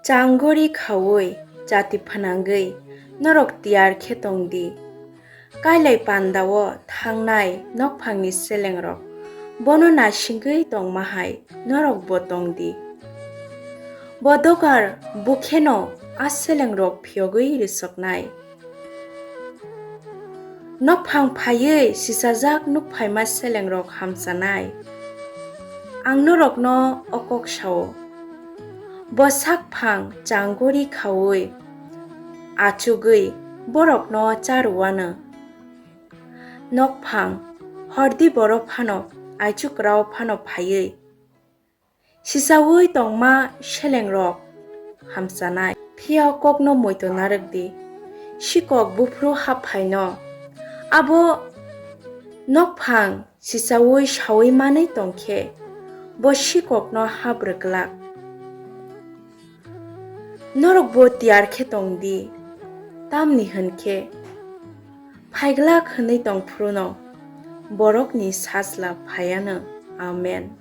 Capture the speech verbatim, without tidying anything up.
Changori khaui chati phnangwi norok tiyar khe tong di. Kailai pandao thangnai nokphangni selengrok bono nasingwi tongma hai norokbo tong di. Bo dogar bukheno a selengrok phiyogwi rwsoknai. Nokphang phaiwi sisajak nukphaima selengrok hamchanai. Ang norokno o kok sao. Bo sakphang changori khaui achugwi borokno charwano. Nokphang hordi borok phano aichukrao phano phaiwi sisaui tongma selengrok hamchanai. Phiya kokno muitu narwk di, sikok buphuru haphaino. Abo nokphang sisaui saui manwi tongkhe, bo sikokno habrwk glak. Norokbo tiyar khe tong di, tamni hwn khe phaiglak hwnwi tong phuruno borokni sajla phaiano. Amen.